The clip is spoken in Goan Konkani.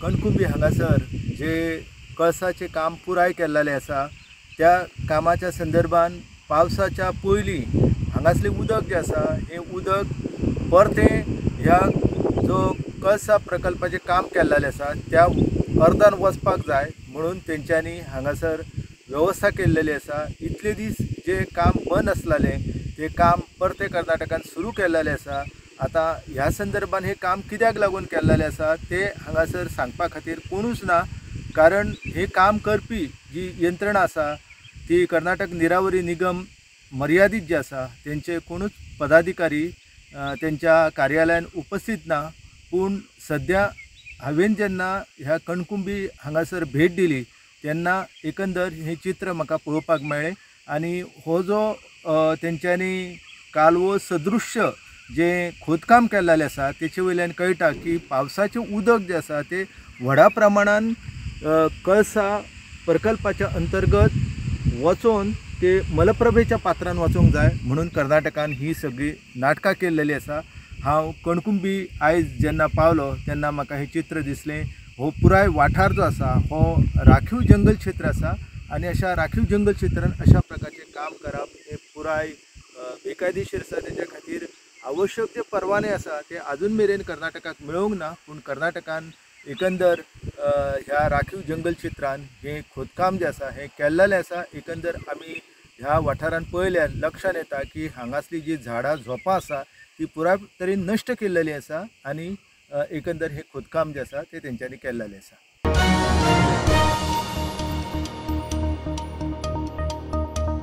कणकुंबी हांगासर जे कळसाचें काम पुराय केल्लें आसा त्या कामाच्या संदर्भान पावसाच्या पयलीं हांगासलें उदक जें आसा हें उदक परतें ह्या जो कळसा प्रकल्पाचें काम केल्लें आसा त्या अर्दान वचपाक जाय म्हणून तेंच्यांनी हांगासर वेवस्था केल्लेली आसा। इतले दीस जे काम बंद आसलेलें तें काम परतें कर्नाटकान सुरू केल्लेलें आसा। आतां ह्या संदर्भान हें काम कित्याक लागून केल्लेलें आसा तें हांगासर सांगपा खातीर कोणूच ना, कारण हें काम करपी जी यंत्रणा आसा ती कर्नाटक निरावरी निगम मर्यादीत जे आसा तेंचे कोणूच पदाधिकारी तेंच्या कार्यालयान उपस्थित ना। पूण सद्या हांवें जेन्ना ह्या कणकुंबी हांगासर भेट दिली तेन्ना एकंदर हें चित्र म्हाका पळोवपाक मेळ्ळें आनी हो जो तेंच्यांनी कालवो सदृश्य जें खोदकाम केल्लें आसा तेचे वयल्यान कळटा की पावसाचें उदक जें आसा तें व्हडा प्रमाणान कळसा प्रकल्पाच्या अंतर्गत वचोन ते मलप्रभेच्या पात्रान वचूंक जाय म्हणून कर्नाटकान ही सगळी नाटकां केल्लेली आसा। हांव कणकुंबी आयज जेन्ना पावलो तेन्ना म्हाका हें चित्र दिसलें। हो पुराय वाठार जो आसा हो राखीव जंगल क्षेत्र आसा आनी अशा राखीव जंगल क्षेत्रान अशा प्रकारचें काम करप हें पुराय बेकायदेशीर आसा। तेच्या खातीर आवश्यक जे परवाने आसा ते आजून मेरेन कर्नाटकाक मेळूंक ना, पूण कर्नाटकान एकंदर ह्या राखीव जंगल क्षेत्रान हें खोदकाम जें आसा हें केल्लेलें आसा। एकंदर आमी ह्या वाठारान पळयल्यार लक्षांत येता की हांगासली जी झाडां झोपां आसा ती पुराय तरेन नश्ट केल्लेली आसा आनी एकंदर हें खोदकाम जें आसा तें तेंच्यांनी केल्लेलें आसा।